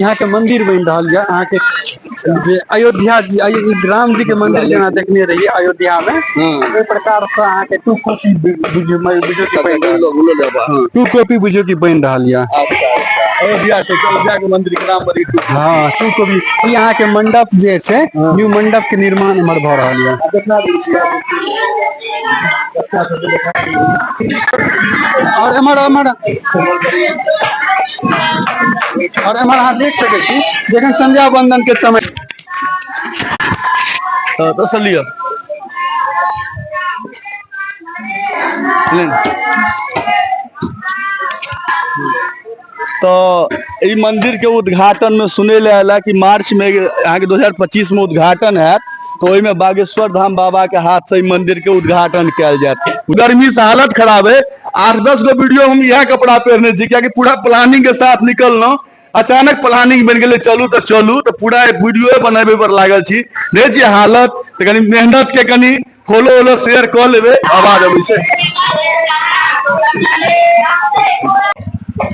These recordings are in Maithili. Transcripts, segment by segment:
यहाँ के मंदिर बनि रहल यऽ अहाँके जे अयोध्या जी राम जी के मंदिर जेना देखने रहियै अयोध्या में ओहि प्रकार से अहाँके टू कॉपी बुझियौ बुझियौ कि बनि रहल, टू कॉपी बुझियौ कि बनि रहल यऽ। अच्छा अच्छा, अयोध्या के, अयोध्या के मंदिर के राम बड़ी। हँ, टू कॉपी। ई अहाँके मंडप जे छै, न्यू मंडप के निर्माण एम्हर भऽ रहल यऽ। और एम्हर एम्हर और एम्हर अहाँ देख सकै छी जखन संध्या बंदन के समय। तऽ दोसर लिअ, तऽ ई मंदिर के उद्घाटन में सुनै लए आयल कि मार्च में अहाँके 2025 में उद्घाटन हैत, तऽ ओहिमे बागेश्वर धाम बाबा के हाथ से ई मंदिर के उद्घाटन कयल जायत। गर्मी से हालत खराब है। 8-10 गो वीडियो हम इएह कपड़ा पहिरने छी, कियाकि पूरा प्लानिंग के साथ निकललहुँ, अचानक प्लानिंग बनि गेलै चलू तऽ चलू, तऽ पूरा एक वीडियो बनाबे पर लागल छी। देखै छियै हालत, तऽ कनि मेहनत के कनि फॉलो वॉलो शेयर कऽ लेबै। आवाज अबै छै।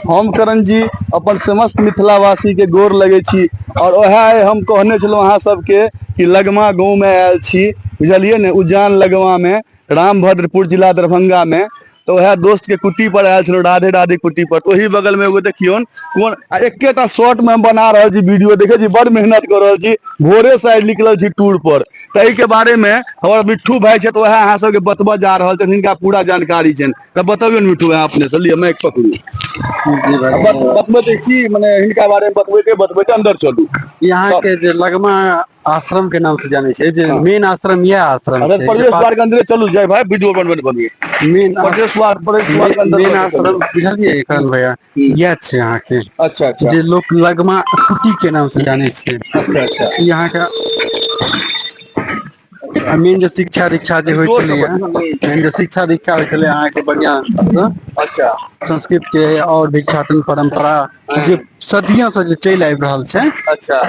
हम करण जी अपन समस्त मिथिलावासी के गोर लगै छी। और वएह हम कहने छलहुँ अहाँ सबके कि लगमा गाँव में आयल छी, बुझलियै ने, उजान लगमा में, रामभद्रपुर जिला दरभंगा में। तऽ वएह दोस्त के कुट्टी पर आयल छलहुँ, राधे राधे कुट्टी पर। तऽ ओही बगल में एगो देखियौन कोन आ एकेटा शॉर्ट में हम बना रहल छी वीडियो। देखै छी बड़ मेहनत कऽ रहल छी, भोरे से आइ निकलल छी टूर पर। तऽ एहिके बारे में हमर मिट्ठू भाई छथि, वएह अहाँ सबके बतबऽ जा रहल छथि, हिनका पूरा जानकारी छनि। तऽ बतबियौ ने मिट्ठू भाई अपने से, लिअ माइक पकड़ू। जी भाई। बतबैते की मने हिनका बारे में बतबैते बतबैते अंदर चलू। यहाँ के जे लगमा आश्रम के नाम से जाने छै, जे मेन आश्रम यह आश्रम अरे छै। प्रवेश द्वार के अंदर चलू जय भाई, वीडियो बनबे बनबे। मेन प्रवेश द्वार, प्रवेश द्वार के अंदर मेन चलू। आश्रम बुझलियै करण भैया, यह छै यहाँ के। अच्छा अच्छा। जे लोक लगमा कुटी के नाम से जाने छै। अच्छा अच्छा। यहाँ के मेन जे शिक्षा दीक्षा जे होइ छलैया, मेन जे शिक्षा दीक्षा होइ छलै अहाँके बढ़िया। अच्छा। संस्कृत के और भिक्षाटन परंपरा जे सदियों से जे चलि आबि रहल छै। अच्छा।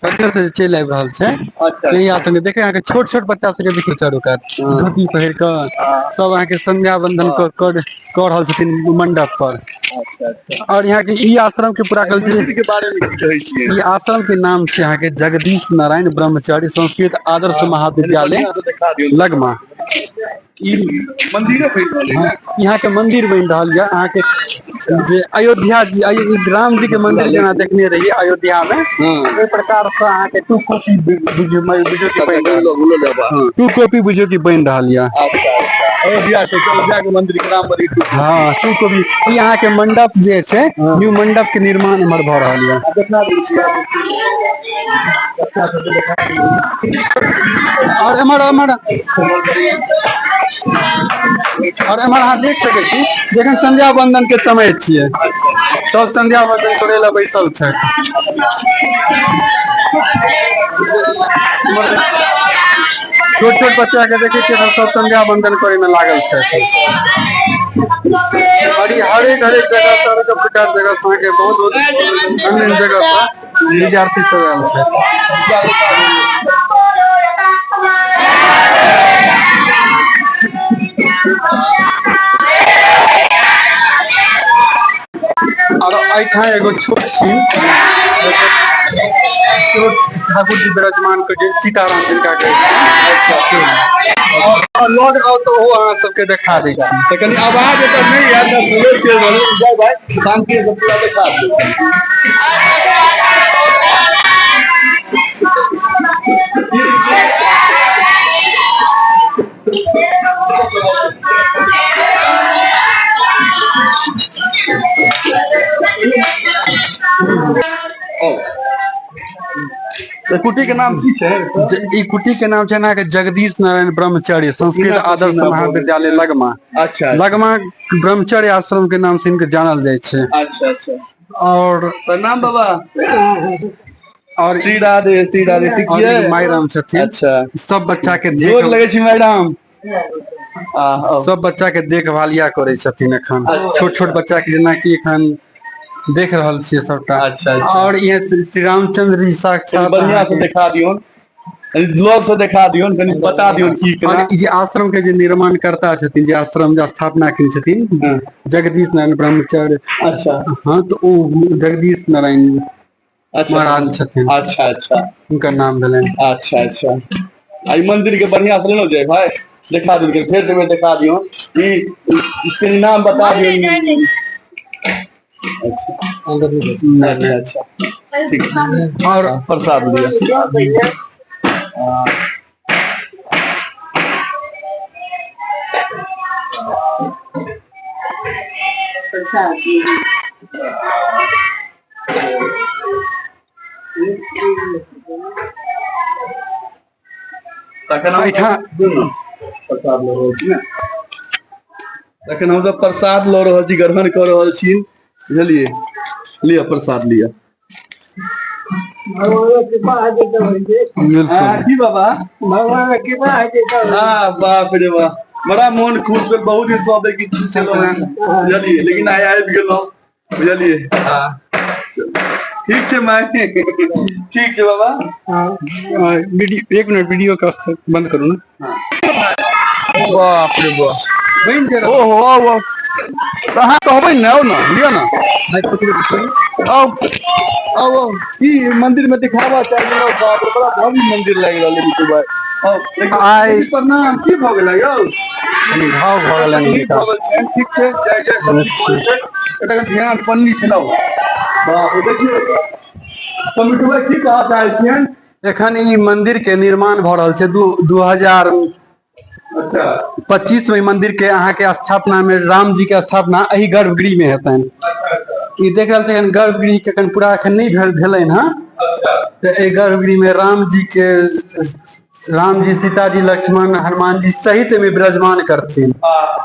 सदियों से जे चलि आबि रहल छै। अच्छा। तहिया से देखे अहाँके छोट छोट बच्चा सबके देखियौ चारू कात धोती पहिर कऽ सब अहाँके संध्या बंदन कऽ रहल छथिन मंडप पर। अच्छा अच्छा। और यहाँ के ई आश्रम के पूरा कल्चर मंदिर के बारे में की कहै छियै? ई आश्रम के नाम छै अहाँके जगदीश नारायण ब्रह्मचारी संस्कृत आदर्श महाविद्यालय बढ़िआँ से देखा दियौ। लगमा। ई मंदिरे बनि रहल है। हँ, यहाँ के मंदिर बनि रहल यऽ अहाँके जे अयोध्या जी राम जी के मंदिर जेना देखने रहियै अयोध्या में, ओहि प्रकार से अहाँके टू कॉपी बुझियौ बुझियौ कि बनि रहल, टू कॉपी बुझियौ कि बनि रहल यऽ। अच्छा अच्छा, अयोध्या के, अयोध्या के मंदिर के राम बड़ी। हँ, टू कॉपी। ई अहाँके मंडप जे छै, न्यू मंडप के निर्माण एम्हर भऽ रहल यऽ। और एम्हर एम्हर और एम्हर अहाँ देख सकै छी जखन संध्या बंदन के समय छियै, सब संध्या बंदन करे लए बैसल छै। छोट छोट बच्चा के देखे छियै सब संध्या बंदन करे में लागल छै। और ई हरेक हरेक जगह से, हरेक प्रकार जगह से अहाँके बहुत बहुत अन्य अन्य जगह से विद्यार्थी सब आयल छै। और एहिठाम एगो छोट छिन छोट ठाकुर जी विराजमान के जे सीताराम जिनका कहै छै, और लग आउ तऽ ओहो अहाँ सबके देखा दै छी। तऽ कनि आवाज एतऽ नहि आयत, तऽ सुनै चलि रहल है। जाउ भाई, शांति से पूरा देखा दियौ। तऽ कुटी के नाम की छै? ई कुटी के नाम छै अहाँके जगदीश नारायण ब्रह्मचर्य संस्कृत आदर्श महाविद्यालय लगमा। अच्छा। लगमा ब्रह्मचर्य आश्रम के नाम से इनके जानल जाइ छै। अच्छा अच्छा। और प्रणाम बाबा। और श्री राधे, श्री राधे। ठीक और छियै? माय राम छथिन। अच्छा। सब बच्चा के गोर देख लगै छी मैडम। सब बच्चा के देखभाल इएह करै छथिन एखन। अच्छा। छोट छोट बच्चा के जेनाकि एखन देख रहल छियै सबटा। अच्छा, अच्छा। और इएह श्री रामचंद्र जी साक्षात बढ़िया से अहाँके देखा दियौन, ब्लॉग से देखा दियौन, कनि बता दियौन की और केना। ई जे आश्रम के जे निर्माण कर्ता छथिन, जे आश्रम जे स्थापना केने छथिन जगदीश नारायण ब्रह्मचर्य। अच्छा। हाँ, तऽ ओ जगदीश नारायण अच्छा महाराज छथिन। अच्छा अच्छा। हुनकर नाम भेलनि। अच्छा अच्छा। आ ई मंदिर के बढ़िया से लेलो जय भाई, देखा दियौ फेर से देखा दियौ, ई ई नाम बता दियौ। अच्छा अच्छा अच्छा, ठीक। और प्रसाद लिया। तखन हम एहिठाम प्रसाद लऽ रहल छी ने, तखन हमसब प्रसाद लऽ रहल छी, ग्रहण कऽ रहल छी, बुझलियै? लिअ प्रसाद लिअ। बिल्कुल। की बाबा? भगवान कृपा हेतै तब। हाँ, बाप रे बाप, बड़ा मोन खुश भेल, बहुत दिन से की चीज छलहुँ हेँ, बुझलियै? लेकिन आइ आबि गेलहुँ, बुझलियै? हाँ, ठीक छै माय, ठीक छै बाबा। हाँ, वीडियो एक मिनट, वीडियो का बंद करू ना। बाप रे बाप, बनि गेल। ओहो, आउ आउ, तऽ अहाँ कहबै ने, आउ ने, लिअ ने, आउ आउ आउ। की मंदिर में दिखावा चाही? बाप रे, बड़ा भव्य मंदिर लागि रहल है बिट्टू भाई। आउ, देखियौ, आइ प्रणाम। की भऽ गेलै यौ? कनि घाव भऽ गेलनि तकलीफ हिनका। भऽ गेल छनि। ठीक छै, जय जय, सब ठीक भऽ जेतै। एतऽ ध्यान पन्नी छै ने। बाप रे, देखियौ तऽ मिट्टू भाई, की कहऽ चाहै छियनि? एखन ई मंदिर के निर्माण भऽ रहल छै। 2025 अच्छा में ई मंदिर के अहाँके स्थापना में राम जी के स्थापना एहि गर्भगृह में हेतनि। ई देख रहल छै, एखन गर्भगृह के एखन पूरा एखन नहि भेल भेलनि हँ। अच्छा। तऽ एहि गर्भगृह में राम जी के, राम जी, सीता जी, लक्ष्मण, हनुमान जी सहित एहिमे विराजमान करथिन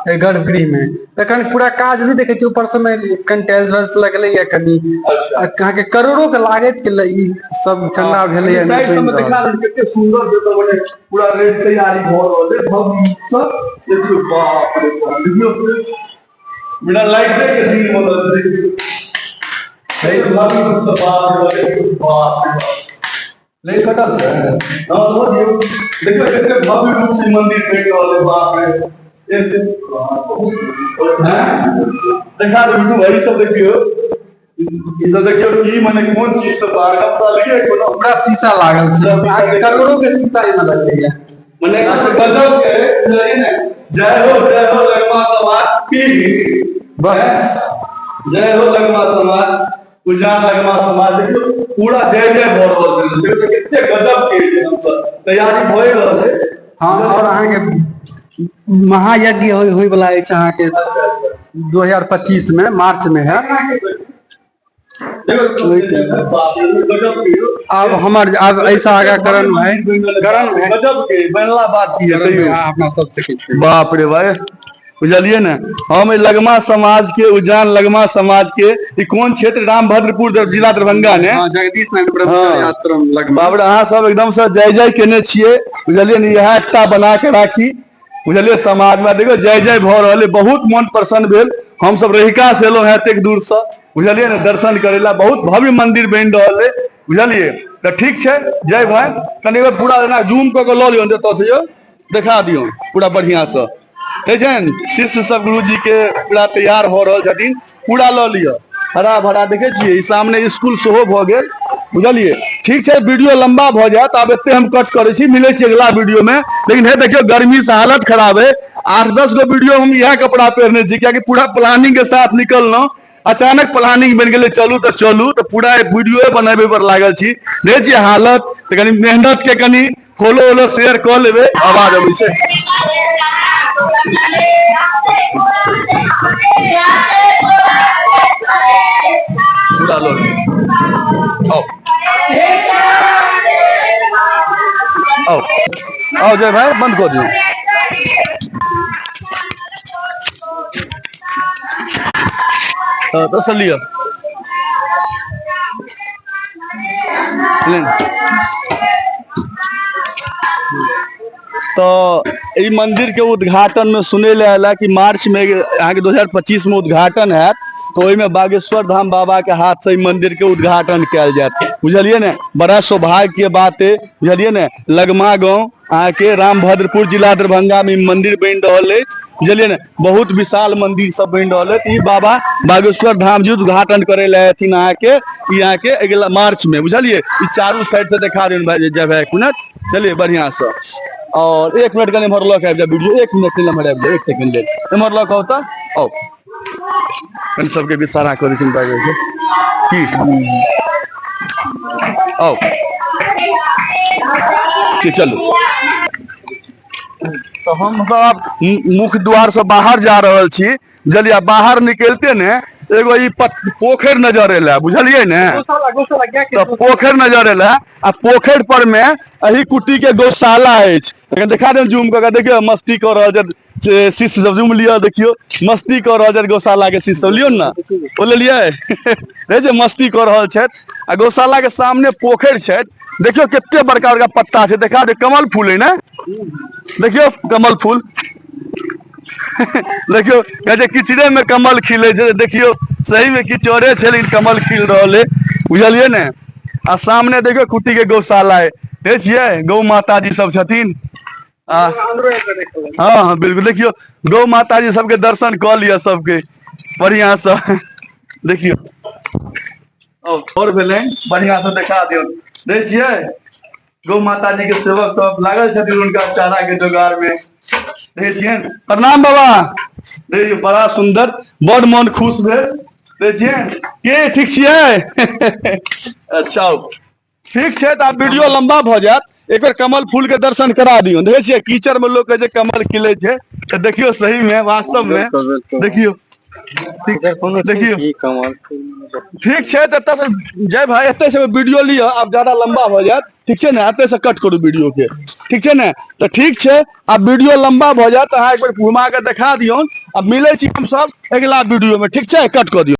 एहि गर्भगृह में। तखन पूरा काज नहि देखै छियै, ऊपर सबमे कनि टाइल्स वाइल्स लगलैया कनि। अच्छा। अहाँके करोड़ो के लागत के ई सब चंदा भेलैया। साइड बनि सबमे रहल देखा छै। देल, कते सुंदर जगह बने, पूरा रेड तैयारी भऽ रहल है भव्य सब। देखियौ, बाप रे बाप, देखियौ, बिना लाइटे के दिन बनल छै। हे भव्य रूप से, बाप रे बाप, रे बाप। लाइट कटल छै। हाँ, वो दियौ। देखियौ कते भव्य रूप से मंदिर बनि रहल है, बाप रे। हैं? देखा दे बिट्टू भाई, सब देखियौ, ई सब देखियौ, की मने कोन चीज सब बाहर गमछा लगे कोनो। पूरा शीशा लागल छै। पूरा शीशा। अहाँके करोड़ो के शीशा एहिमे लगलैया। मने गजब के, बुझलियै ने? जय हो, जय हो लगमा समाज पी। बस। जय हो लगमा समाज, उजान लगमा समाज। देखियौ, पूरा जय जय भऽ रहल छै। देखियौ तऽ कते गजब के छै, हमसब तैयारी भए रहल है। हँ, और अहाँके महायज्ञ होय वाला अछि अहाँके 2025 में मार्च में है। गजब के। आब हमर आब ऐसा आगा करण भाई, करण भाई। गजब के बनला बात की है करण भाई, तैयो। अहाँ अपना सबसे किछु। बाप रे भाई, बुझलियै ने? हम एहि लगमा समाज के, उजान लगमा समाज के, ई कोन क्षेत्र? रामभद्रपुर, जिला दरभंगा ने? हाँ, जगदीश नारायण ब्रह्मचारी आश्रम लगमा। बाप रे, अहाँ सब एकदम से जय जय केने छियै, बुझलियै ने? इएह एकटा बना के राखी, बुझलियै? समाज में देखियौ जय जय भऽ रहल है। बहुत मन प्रसन्न भेल। हमसब रहिका से एलहुँ हेँ एतेक दूर से, बुझलियै ने, दर्शन करै ला। बहुत भव्य मंदिर बनि रहल है, बुझलियै? तऽ ठीक छै जय भाई, कनि एक बेर पूरा एना जूम कऽ के लऽ लियौ, एतऽ से यौ देखा दियौ पूरा बढ़िया से। ठीक छै ने? शिष्य सब गुरुजी के पूरा तैयार भऽ रहल छथिन। पूरा लऽ लिअ, हरा भरा देखै छियै। ई सामने स्कूल सेहो भऽ गेल, बुझलियै? ठीक छै, वीडियो लंबा भऽ जायत, आब एते हम कट करै छी। मिलै छी अगला वीडियो में। लेकिन हे देखियौ, गर्मी से हालत खराब है। 8-10 गो वीडियो हम इएह कपड़ा पहिरने छी, कियाकि पूरा प्लानिंग के साथ निकललहुँ। अचानक प्लानिंग बनि गेलै, चलू तऽ चलू, तऽ पूरा वीडियो बनाबे पर लागल छी। देखै छियै हालत, तऽ कनि मेहनत के कनि फॉलो वॉलो शेयर कऽ लेबै। आवाज अबै छै? पूरा लऽ लिअ। आउ आउ आउ जय भाई, बंद कऽ दियौ। तऽ दोसर लिअ। तऽ ई मंदिर के उद्घाटन में सुनै लए आयल कि मार्च में अहाँके 2025 में उद्घाटन हैत, तऽ ओहिमे बागेश्वर धाम बाबा के हाथ से ई मंदिर के उद्घाटन कयल जायत, बुझलियै ने? बड़ा सौभाग्य के बात है, बुझलियै ने? लगमा गाँव अहाँके रामभद्रपुर, जिला दरभंगा में ई मंदिर बनि रहल अछि। बुझलियै ने बहुत विशाल मंदिर सब बनि रहल है। ई बाबा बागेश्वर धाम जी उद्घाटन करे ले अथिन अहाँके, ई अहाँके अगिला मार्च में, बुझलियै। ई चारू साइड से देखा देन भाई, जय भाई एक मिनट चलिए बढ़िया से। और एक मिनट कनि एम्हर लऽ के आबि जाउ वीडियो, एक मिनट एम्हर आबि जाउ, एक सेकंड लेल एम्हर लऽ के आउ तऽ आउ। कनि सबके भी सारा करै छियनि भाई के की आउ ठीक चलू। तऽ हम सब आब मुख्य द्वार से बाहर जा रहल छी, बुझलियै। बाहर निकलते ने एगो ई पोखरि नजर एलै, बुझलियै ने। तऽ पोखरि नजर एलै आ पोखरि पर में एहि कुट्टी के गौशाला अछि। एखन देखा देब जूम कऽ के, देखियौ मस्ती कऽ रहल छथि से शिष्य सब, जूम लिअ, देखियौ मस्ती कऽ रहल छथि गौशाला के शिष्य सब। लियौ ने, ओ लेलियै रहै छै, मस्ती कऽ रहल छथि। आ गौशाला के सामने पोखरि छथि, देखियौ कते बड़का बड़का पत्ता छै। देखा दे कमल फूल है ने, देखियौ कमल फूल, देखियौ कहै छै कीचड़े में कमल खिले छै। देखियौ सही में कीचड़े छै लेकिन कमल खिल रहल है, बुझलियै ने। आ सामने देखियौ कुट्टी के गौशाला है, देखै छियै गौ माता जी सब छथिन। आ हाँ हाँ बिल्कुल, देखियौ गौ माता जी सबके दर्शन कऽ लिअ सबके बढ़िया से। देखियौ और भेलै बढ़िया से देखा दियौ। देखै छियै गौ माता जी के सेवक सब लागल छथिन हुनका चारा के जोगार में, देखै छियनि। प्रणाम बाबा। देखियौ बड़ा सुंदर, बड़ मन खुश भेल। देखै छियनि के ठीक छियै? अच्छा ठीक छै, तऽ आब वीडियो लंबा भऽ जायत। एक बेर कमल फूल के दर्शन करा दियौ। देखै छियै कीचड़ में लोक कहै छै कमल खिलै छै, तऽ देखियौ सही में वास्तव में देखियौ देखियौ ठीक छै। तऽ एतऽ जय भाई एतऽ से वीडियो लिअ, आब ज्यादा लंबा भऽ जायत, ठीक छै ने। एतऽ से कट करू वीडियो के, ठीक छै ने। तऽ ठीक छै, आब वीडियो लंबा भऽ जायत, अहाँ एक बेर घुमा के देखा दियौ। आब मिलै छी हमसब अगिला वीडियो में, ठीक छै, कट कऽ दियौ।